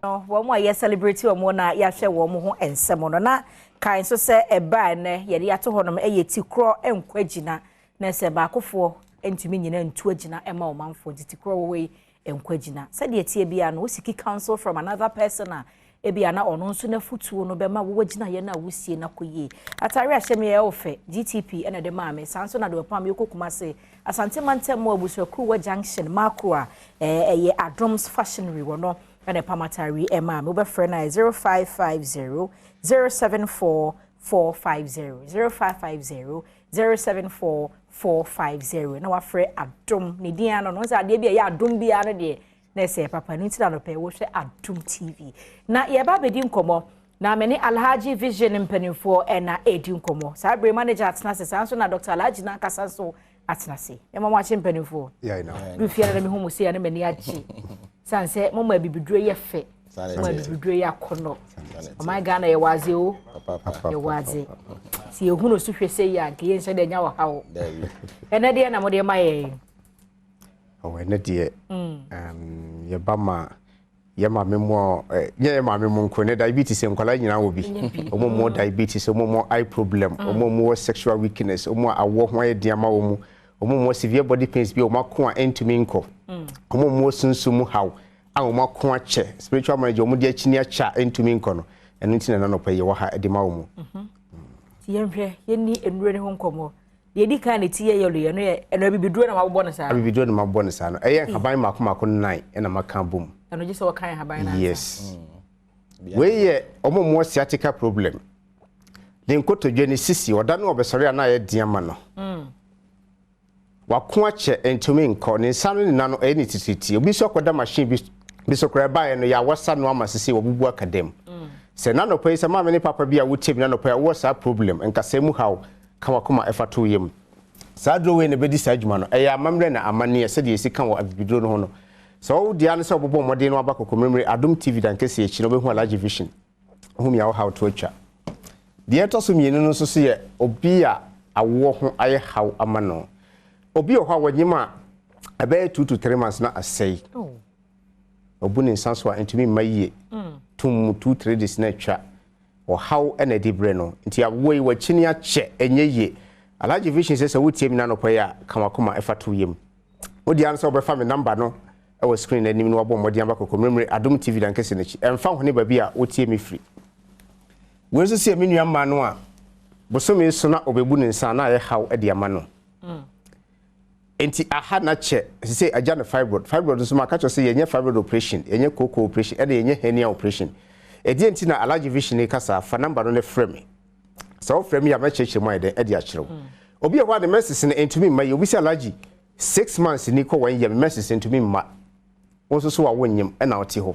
Wɔn a yɛ celebrate wɔn na yɛahwɛ wɔn ho nsɛm no, na kan nso sɛ ɛbaa nnɛ yɛde ato hɔnom, ɛyɛ ti korɔ nkɔ agyina, na sɛ baakofoɔ ntumi nyina ntu agyina ɛma ɔmanfoɔ, nti ti korɔ wɔ yi nkɔ agyina. Sɛdeɛ tie bia no, woseek counsel from another person a ebi ana ɔno nso n'afutuo no bɛma wɔwɔ gyina yɛn a wosie na kɔ yie. Atare ahyɛ mi yɛ ɔfɛ, GTP ɛna de maa mi saa nso na de ɔpam yɛ kɔ Kumase, Asante mantam mu, Abusuakuruwa Junction, Makro a ɛyɛ Adoms Fashionry wɔ no ɛna ɛpam atare ɛmaa mi. Wobɛfrɛ no a 0550 074 450, 0550 074 450, na wafrɛ Adom ne din ano no sɛ adeɛ bi a ɛyɛ adom biara no deɛ na ɛsɛ papa no. Nti na nɔpɛ wɔhwɛ Adom TV na yɛba abɛdi nkɔmmɔ na me ne Alhaji Vision mpanimfoɔ ɛna ɛdi nkɔmmɔ. Saa bere manager atena ase, saa nso na Dr Alhaji n'ankasa nso atena ase. Yɛma mo akye, mpanimfoɔ. Du fie na mehu mo se ya ne m'ani agye san sɛ mo ma abibiduro yɛ fɛ, mo ma abibiduro yɛ akɔnɔ. Ɔman Ghana, yɛwɔ adze o, yɛwɔ adze. Si ehu no so hwɛ sɛ yi a, nka yɛnhyɛ dɛ nya wɔ ha o. Ɛnɛ deɛ na mo deɛ ma yɛn. Ɔwɔ ɛnɛ deɛ yɛba ma yɛ maame mu a nyɛ yɛ maame mu nko ne diabetes, nkwadaa nyinaa wɔ bi. Wɔn mu diabetes, wɔn mu eye problem, wɔn mu wɔ sexual weakness, wɔn a awɔ ho ayɛ den ama wɔn, wɔn mu wɔ severe body pains bi a wɔn ako a ɛntumi nkɔ, wɔn mu wɔ sunsun mu haw a wɔn ako akyɛ, spiritual manager wɔn de akyi ne akyɛ a ɛntumi nkɔ no. Ɛno nti na nanɔpɛ yɛ wɔ ha ɛde ma wɔn. Ti yɛnhwɛ, yɛnni nnuro ne ho nkɔmmɔ. Deɛ edi kan ne ti yɛ yellow yɛ no yɛ ɛno abibiduro na wabobɔ no saa? Abibiduro na mabobɔ no saa no. Ɛyɛ nhaban mako mako nnan ɛna maka bom. Ɛno gye sɛ wɔka nhaban no. Yes, wei yɛ ɔmo mo sciatica problem, ne nkotodwe ne sisi, ɔda no ɔbɛsɔre a na ayɛ den ama no, wako akyɛ ntumi nkɔ, ne nsa no ne nan no ɛyɛ ne tititi. Obi nso akɔda machine bi so koraa baeɛ no, yɛawɔsa no ama sisi wɔbubu aka dam. Sɛ nanɔpɛ yi sɛ maame ne papa bi a wotie mi nanɔpɛ yi a wowɔ saa problem nkasɛɛ mu haw, ka wakoma ɛfa to yam. Saa duro wei na ɛbɛdi saa adwuma no. Ɛyɛ amammerɛ na amanneɛ sɛdeɛ ɛsi ka wɔ abibiduro no ho no. Sɛ wɔwo deɛ no sɛ wobɔbɔ mmɔden no aba Kɔkɔmmeremmere Adom TV dankɛsɛ akyi no, wobɛhu Alhaji Vision hu mia wo haw to atwa. Deɛ ɛtɔ so mmienu no nso so yɛ obi a awoɔ ho ayɛ haw ama no. Obi wɔ hɔ a wɔnyim a ɛbɛyɛ 2 to 3 months na asɛe. Ɔbu ne nsa so a ntumi mma yie, tum mu 2-3 days na atwa. Ɔhaw ɛna ɛde brɛ no nti awoɔ yi wɔakyi ne akyɛ ɛnyɛ yie. Alhaji Vision sɛ wotie mi nanɔpɛ yi a, ka wakoma ɛfa to yam. Wodi ano sɛ wobɛfa me number no ɛwɔ screen n'anim no, wabɔ mmɔden aba Kɔkɔmmeremmere Adom TV dankɛsɛ n'akyi, ɛmfa ho ne baabi a wotie me firi. Wei nso sɛ me nua mmaa no a bosome so na ɔbɛbu ne nsa na ayɛ haw de ama no, nti aha na kyɛ sɛ agya no fibroid. Fibroid nso ma ka kyerɛ sɛ yɛnyɛ fibroid operation, yɛnyɛ koko operation, ɛna yɛnyɛ hernia operation. Ɛdeɛ nti na Alhaji Vision kasa, fa number no ne frɛ me. Sɛ wofrɛ me a, mɛkyerɛkyerɛ mu ayɛ dɛn ɛde akyerɛ wo. Obi a hɔ a ne menses no ntumi mma yi, obi sɛ, "Alhaji, 6 months ni kɔ 1 year, me menses ntumi mma." Wo nso so a wonyim ɛna wote hɔ,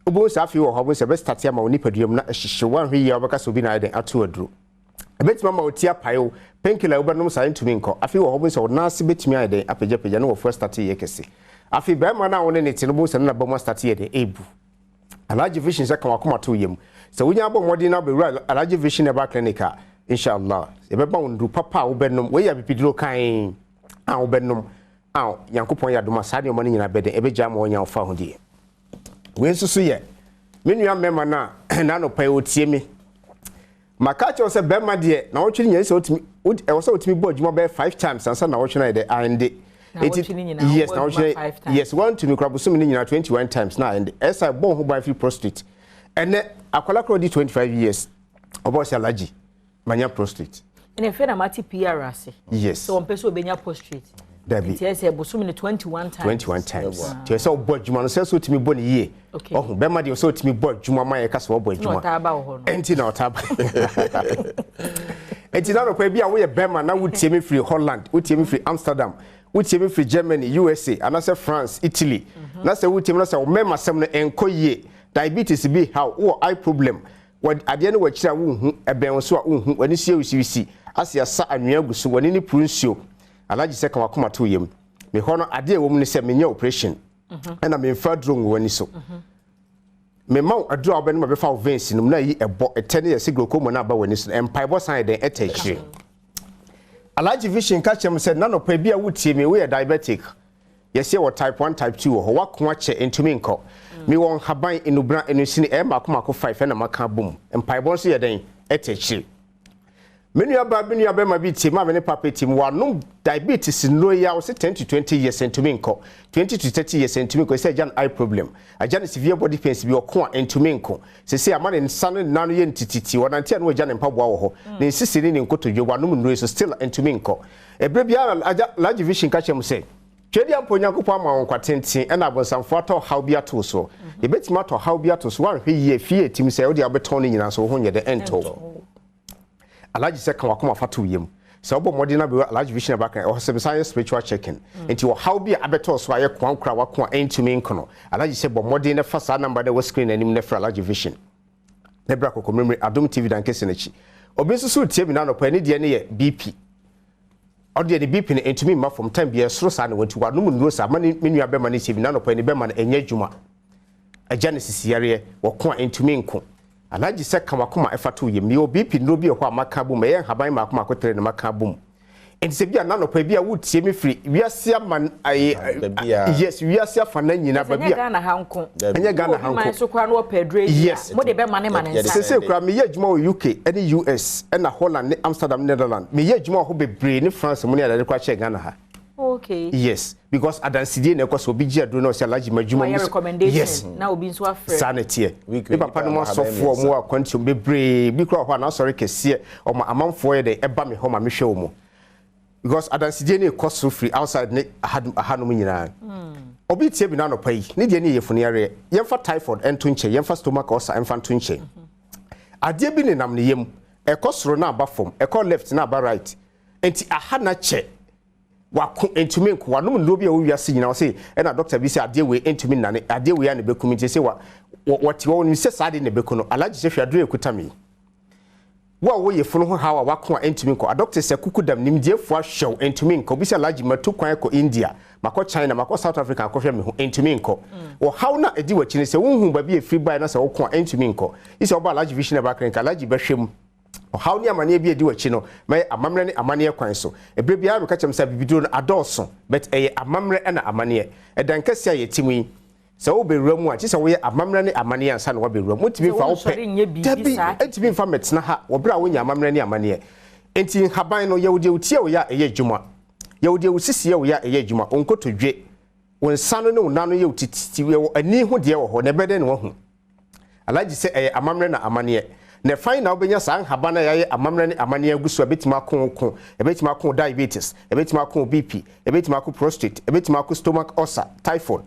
wobɛhu sɛ afei wɔ hɔ wobɛhu sɛ ɛbɛstart ama wo nipadua mu na ɛhyehye. Woanhwɛ yie a, wobɛka sɛ obi na ayɛ dɛn ato aduro. Ɛbɛtumi ama wo ti apae wo, painkiller a wobɛnom saa ntumi nkɔ. Afei wɔ hɔ wobɛhu sɛ wo nan ase bɛtumi ayɛ dɛn apagyapagya na wɔfoɔ start yɛ kɛse. Afei bɛrima no a wo ne ne te no, wobɛhu sɛ ne naba mu astart yɛ dɛn ɛbu. Alhaji Vision sɛ ka wakoma to yam sɛ wonya abɔ mmɔden na wobɛwura Alhaji Vision Herbal Clinic a, inshallah yɛbɛba wo nduru papa a wobɛnom. Wei yɛ abibiduro kan a wobɛnom a Nyankopɔn yɛ adom a, saa nneɛma no nyinaa bɛdɛn ɛbɛgya ma wɔnya wo fa ahodeɛ. Wei nso so yɛ me nua mmarima no a n'anɔpa yi ɔtie me. Maka kyerɛ wo sɛ bɛrima deɛ na wɔtwe nyɛ sɛ wotumi ɛwɔ sɛ wotumi bɔ adwuma bɛyɛ five times ansa na wɔtwe no ayɛ dɛ ayɛnde. Yes, na wɔtwe, yes, wɔntumi kora bosom no nyinaa 21 times na ayɛnde. Ɛsɛ bɔ ho ban firi prostate. Ɛnɛ akwala kora ɔdi 25 years, ɔbɔ sɛ, "Alhaji, manya prostate." Ɛna efe na mate PR ase. Yes. Sɛ wɔn pɛ sɛ obenya prostate. Dabi. Nti ɛsɛ bosom no 21 times. 21 times. Nti ɛsɛ ɔbɔ adwuma no sɛ ɔtumi bɔ ne yie. Ɔho bɛrima deɛ, sɛ ɔtumi bɔ adwuma ma yɛ ka sɛ ɔbɔ adwuma. Na ɔtaa ba wɔ hɔ no. Ɛnti na ɔtaa ba. Ɛnti na nɔpɛ bi a woyɛ bɛrima na wotie mi firi Holland, wotie mi firi Amsterdam, wotie mi firi Germany, USA anaasɛ France, Italy, na sɛ wotie mi na sɛ ɔmɛɛma sɛm no ɛnkɔ yie, diabetes bi haw, wowɔ eye problem, adeɛ no wɔakyerɛ a wonhu, ɛbɛn wo so a wonhu, w'ani so yɛ wisiwisi ase asa anwea gu so, w'ani ne puru nsuo, Alhaji sɛ ka wakoma to yam. Mehɔ no, adeɛ a ɛwɔ mu ne sɛ menyɛ operation ɛna memfa aduro ngu w'ani so. Mema wo aduro a wobɛnom a bɛfa wo veins no mu na ayi ɛbɔ ɛtɛ ne yɛsɛ glaucoma no aba w'ani so no. Mpaebɔ san yɛ dɛn ɛtɛ akyire. Alhaji Vision ka kyerɛ m sɛ nanɔpa bi a wotie me, woyɛ diabetic, yɛsɛ wɔ type 1, type 2 wɔ hɔ, woako akyɛ ntumi nkɔ. Mewɔ nhaban, nnubena, nnusini, ɛyɛ mmaako mmaako five ɛna maka abom. Mpaebɔ nso yɛ dɛn? Ɛte akyire. Me nua baa, me nua bɛrima bi tie, maame ne papa tie mu, wanom diabetes nnuro yi a wɔsɛ 10 to 20 years ntumi nkɔ, 20 to 30 years ntumi nkɔ. Sɛ agya no eye problem, agya no severe body pains bi, ɔko a ntumi nko. Sese ama ne nsa no nan no yɛ ntititi, ɔnante a no agya ne mpaboa wɔ hɔ, ne nsisi ne ne nkotodwe. Wanom nnuro yi so, still ntumi nkɔ. Ebere biara agya Alhaji Vision ka kyerɛ mu sɛ twɛdi ampo Onyankopɔn ama wɔn nkwa tenten, ɛna abonsamfoɔ atɔ ɔhaw bi ato so. Yɛbɛtumi atɔ ɔhaw bi ato so, wanhwɛ yie fie etim sɛ wode abɛtɔn no nyinaa so wo ho nyɛ dɛ ɛntɔ. Alhaji sɛ ka wakoma fa to yam sɛ wobɔ mmɔden na bɛwɔ Alhaji Vision abaka ɛhɔ sɛ mesan yɛ spiritual checking. Nti ɔhaw bi a abɛtɔ so a yɛ koa nkora wako a ɛntumi nkono, Alhaji sɛ bɔ mmɔden na fa saa number na ɛwɔ screen anim na frɛ Alhaji Vision na bra Kɔkɔmmeremmere Adom TV dankɛse n'akyi. Obi nso so tie mi na anɔpa ne deɛ ne yɛ BP. Ɔdeɛ ne BP no ntumi mma fam, time biara soro saa na wɔnti wanom nnuro saa ma ne me nua bɛma ne tie mi na anɔpa ne bɛma no ɛnyɛ adwuma. Agya ne sisiyareɛ, wɔko a ntumi nko. Alhaji sɛ ka wakoma ɛfa to yam. Meyɛ BP nnuro bi wɔ hɔ a maka bom, ɛyɛ nhaban mako mako tere na maka bom. Nti sɛ bi a nanɔpa bi a wotie me firi wiase ama ayi, yes, wiase afa na nyinaa baabi a Ghana ha nko. Ɛnyɛ Ghana ha nko. So kora no wɔpɛ aduro yi a, mo de bɛma ne ma ne nsa. Sese kora meyɛ adwuma wɔ UK ɛne US ɛna Holland ne Amsterdam, Netherland. Meyɛ adwuma wɔ hɔ bebree ne France mu ne adade kora kyɛn Ghana ha. Yes, because adansidie na ɛkɔ so. Obi gye aduro na ɔsɛ Alhaji ma adwuma mu. Recommendation. Yes, na obi nso afrɛ. Saa na ɛteɛ. Me papa no mu asɔfoɔ mu akwantuom bebree bi kora wɔ hɔ a n'asɔre kɛseɛ ɔma amanfoɔ yɛ dɛ ɛba me hɔ ma mehwɛ wɔ mu, because adansidie ne ɛkɔ so firi outside ne ahanom nyinaa. Obi tie bi n'anɔpa yi, ne deɛ ne yɛ funu. Yɛmfa typhoid ɛnto nkyɛn, yɛmfa stomach ulcer ɛmfa nto nkyɛn. Adeɛ bi nenam ne yam, ɛkɔ soro na aba fam, ɛkɔ left na aba right, nti aha na kyɛ wako ntumi nko. Wanom nnuro bi a wɔwi ase nyinaa, wɔsɛ ɛna doctor bi sɛ adeɛ wei ntumi nnane, adeɛ wei a na ɛbɛkum. Nti sɛ wa wɔte hɔ wɔnim sɛ saa adeɛ na ɛbɛku no. Alhaji sɛ hwɛ aduro ekuta mi, wo a woyɛ funu ho haw a wako a ntumi nkɔ, adɔkta sɛ kuku dam nimdiefoɔ ahyɛw ntumi nkɔ. Obi sɛ Alhaji matu kwan kɔ India, makɔ China, makɔ South Africa akɔhwɛ me ho, ntumi nkɔ. Ɔhaw na ɛdi w'akyi no sɛ wohu baabi a ɛfiri bae na sɛ woko a ntumi nkɔ yi, sɛ wɔba Alhaji Vision ɛba clinic, Alhaji bɛhwɛ mu. Ɔhaw ne amanneɛ bi a ɛdi w'akyi no, mɛyɛ amammerɛ ne amanneɛ kwan so. Ɛberɛ biara meka kyerɛ m sɛ bibiduro no adɔɔso, but ɛyɛ amammerɛ ɛna amanneɛ. Ɛdan kɛseɛ a yɛte mu yi, sɛ wobɛwura mu a, kye sɛ woyɛ amammerɛ ne amanneɛ ansa na woabɛwura mu. Wontumi mfa wo pɛ dabi, ɛntumi mfa mɛtena ha wɔ berɛ a wonya amammerɛ ne amanneɛ. Enti nhaban no, yɛwo deɛ wotie wo yɛ a ɛyɛ adwuma, yɛwo deɛ wo sisi yɛ wo yɛ a ɛyɛ adwuma, wo nkotodwe, wo nsa no ne wo nan no yɛ wo tititi, yɛwɔ ani ho deɛ wɔ hɔ na ɛbɛdɛn na wahu. Alhaji sɛ ɛyɛ amammerɛ na amanneɛ na ɛfan na wobɛnya saa nhaban a yɛayɛ amammerɛ ne amanneɛ agu so a ɛbɛtumi ako ko, ɛbɛtumi ako diabetes, ɛbɛtumi ako BP, ɛbɛtumi ako prostate, ɛbɛtumi ako stomach ulcer, typhoid,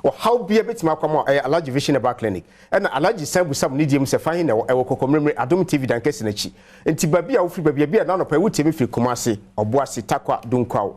ɔhaw bia bɛtumi akɔ ma. Ɛyɛ Alhaji Vision Herbal Clinic. Ɛna Alhaji san busa mu ne deɛ mu sɛ fan na ɛwɔ Kɔkɔmmeremmere Adom TV dankɛse n'akyi. Nti baabi a wofiri, baabi a bi a nanɔpa ɛwo tie mi firi Kumase, Ɔboase, Takwa, Dunkwaw,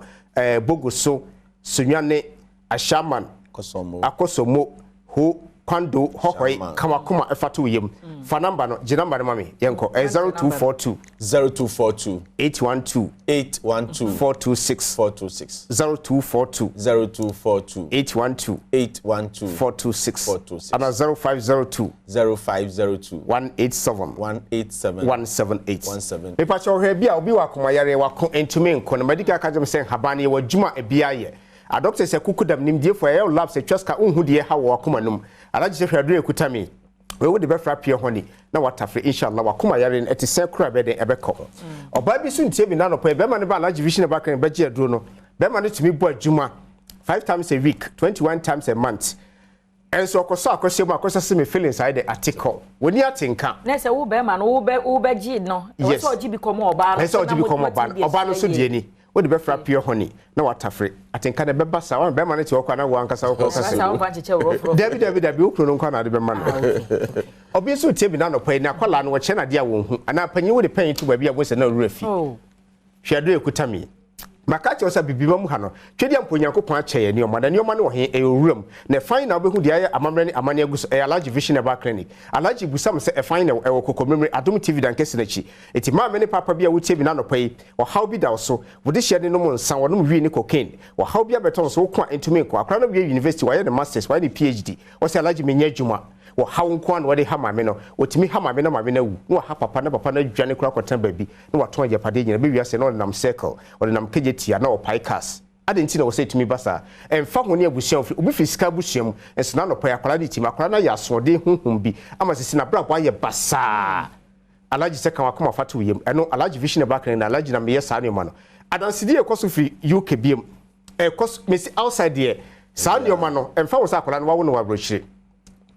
Bogoso, Sunyane, Ashaman, Akosombo, Ho, Kwando, Hɔhɔe, Kamakoma, ɛfa to yam. Fa number no, gye number no ma me, yɛnkɔ. Ɛyɛ 0242 0242 812 812 426. 426. 0242 0242 812 812 426. 426. Ana 0502 0502 187 187 178. 178. Mepakyɛ ɔhwɛ bi a obi wɔ akomayareɛ, wako ntumi nko no, madika ka kyerɛ me sɛ nhaban no yɛwɔ adwuma a ebi ayɛ. Adɔkta sɛ kuku dam nimdiefoɔ ɛyɛ lab sɛ twa sika nhu deɛ ɛha wɔ akoma no mu. Alhaji sɛ hwɛ aduro ekuta mi wei, wode bɛfra pure honey na watafere, inshallah wakoma yare no ɛte sɛ kora bɛden ɛbɛkɔ. Ɔbaa bi so ntie bi nanɔpɛ, bɛrima no ba Alhaji Vision ba kan bɛgye aduro no. Bɛrima no tumi bɔ adwuma five times a week, 21 times a month, ɛnso ɔkɔsɔ akɔhyɛ mu akɔsɔ sɛ me feelings ayɛ de ate kɔ wɔni ate nka. Na sɛ wo bɛrima no wobɛgye no, ɛwɔ sɛ ɔgye bi kɔmɔ ɔbaa no. Ɛsɛ ɔgye bi kɔmɔ ɔbaa no. Ɔbaa no so deɛ ni wode bɛfra pure honey na watafere, atenka no ɛbɛba saa. Wɔn bɛrima no te hɔ kɔ na wɔn ankasa wokɔ kasa. Dabi, dabi, dabi, wo kuro no nkɔ na ade bɛma no. Obi nso tie bi n'anɔpa yi na akwadaa no wɔkyerɛ n'adeɛ a wɔn ho anaa panyin wode pɛn to baabi a wɔn sɛ na owura fi. Hwɛ aduro ekuta mi, maka kyerɛ sɛ bibi ma mu ha no, twɛdeɛ mpo Nyankopɔn akyɛ yɛ nneɛma na nneɛma no wɔ he, ɛyɛ owura mu na ɛfan na wobɛhu deɛ ayɛ amammerɛ ne amanneɛ agu so. Ɛyɛ Alhaji Vision Herbal Clinic. Alhaji busam sɛ ɛfan na ɛwɔ Kɔkɔmmeremmere Adom TV dankɛse n'akyi. Enti maame ne papa bi a wotie bi n'anɔpa yi, ɔhaw bi da wo so, wode hyɛ ne nom nsa, wɔnom wii ne cocaine, ɔhaw bi abɛtɔ so, woko a ntumi nkɔ. Akora no wie university, wayɛ ne masters, wayɛ ne PhD, wɔsɛ Alhaji menyɛ adwuma. Wɔhaw nko a na wɔde ha maame no. Wɔtumi ha maame no, maame no awu na wɔha papa na papa no adwane kora akɔtena baabi na watɔn agyapadeɛ nyina bɛwi ase na ɔde nam circle, ɔde nam kegye tia na ɔpae cars. Adɛn nti na ɛwɔ sɛ ɛtumi ba saa? Ɛmfa ho ne abusua a ofiri, obi firi sika abusua mu, nso n'anɔpa yi akwadaa no retim, akwadaa no ayɛ asoɔden honhom bi ama sisi n'abrabɔ ayɛ basaa. Alhaji sɛ ka w'akoma fa to wo yam. Ɛno Alhaji Vision Herbal Clinic na Alhaji na meyɛ saa nneɛma no. Adansedie ɛkɔ so firi UK biom, ɛkɔ so, mesi outside deɛ, saa nneɛma no, ɛmfa ho sɛ akwadaa no wawo no wɔ aburokyire.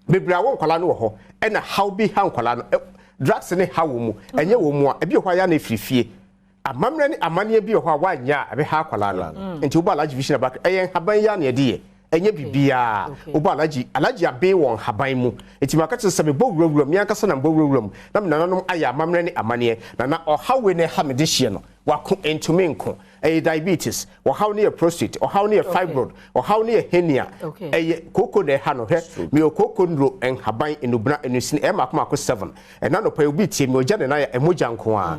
Bebree a wo nkwadaa no wɔ hɔ, ɛna haw bi ha nkwadaa no, drugs ne ha wɔn mu, ɛnyɛ wɔn mu a, ebi wɔ hɔ a yɛ a na ɛfiri fie. Amammerɛ ne amanneɛ bi wɔ hɔ a woanyɛ a ɛbɛha akwadaa no. Nti wobɔ Alhaji Vision Abak, ɛyɛ nhaban yi ara na yɛde yɛ, ɛnyɛ biribiara. Wobɔ Alhaji, Alhaji aben wɔ nhaban mu. Nti maka kyerɛ sɛ mebɔ wurawura mu, me ankasa na mebɔ wurawura mu, na me nananom ayɛ amammerɛ ne amanneɛ. Nana, ɔhaw wei na ɛha me dehyeɛ no, wako, ɛntumi nko. Ɛyɛ diabetes, ɔhaw no yɛ prostate, ɔhaw no yɛ fibroid, ɔhaw no yɛ hernia, ɛyɛ kooko na ɛha no. Hwɛ, mewɔ kooko nnuro, nhaban, nnubena, nnusini, ɛyɛ mmaako mmaako seven. Ɛna anɔpa yi obi tie me, ɔgya ne nan a ɛmogya nko ara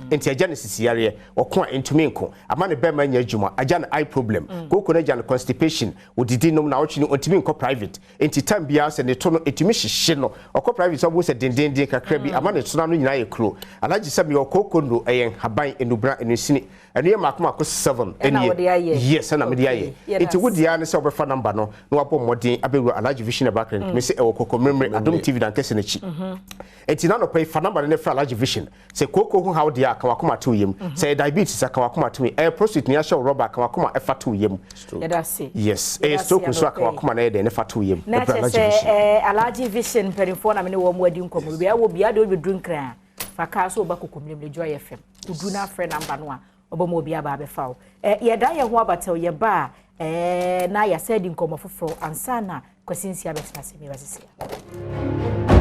nti agya no sisi yareɛ, ɔko a ɛntumi nko, ama ne bɛrima nyɛ adwuma, agya no eye problem, kooko no agya no constipation, ɔdidi nom naawɔtwe no ɔntumi nkɔ private nti time biara sɛ ne to no ɛtumi hyehye no, ɔkɔ private a wobɛhu sɛ dendenden kakra bi ama ne to no ano nyinaa ayɛ kuro. Alhaji sɛ meyɛ ɔkooko nnuro, ɛyɛ nhaban, nnubena, nnusini, Ɛno yɛ mako mako seven Ɛna nie. wode ayɛ. Yes, ɛna mede ayɛ. Okay, yɛda Nti wo ase. deɛ ara ne sɛ wobɛfa number no na wabɔ mmɔden abɛwura Alhaji Vision Herbal Clinic. Mese ɛwɔ Kɔkɔmmeremmere, Adom TV dankɛse no akyi. Nti n'anɔpa yi fa number no na frɛ Alhaji Vision. Sɛ kooko ho haw deɛ a, ka w'akoma to wo yam. Sɛ ɛyɛ diabetes a, ka w'akoma to wo yam. Ɛyɛ prostate na yɛahyɛ wo rɔba a, ka w'akoma fa to wo yam. Stroke. Yɛda ase. Yes, Yɛda ɛyɛ ase stroke nso a, ka anɔpa yi. w'akoma na yɛ dɛn na fa to wo yam. Na Ɛbrɛ kyerɛ Alhaji sɛ Vision. eh, Alhaji Vision mpanimfoɔ na me ne wɔn adi nkɔmmɔ. Baabi a wɔ biara deɛ wobɛduru Nkran a, fa kaa sɛ woba Kɔkɔmmeremmere Joy FM. Wodu na afrɛ number no a, ɔbɛma obi aba abɛfa wo. Eh, yɛda yɛn ho abatɛw, yɛba a, eh, na yɛasɛ adi nkɔmmɔ foforɔ ansa na Kwasi Nsia bɛtena ase. Meba sisi a.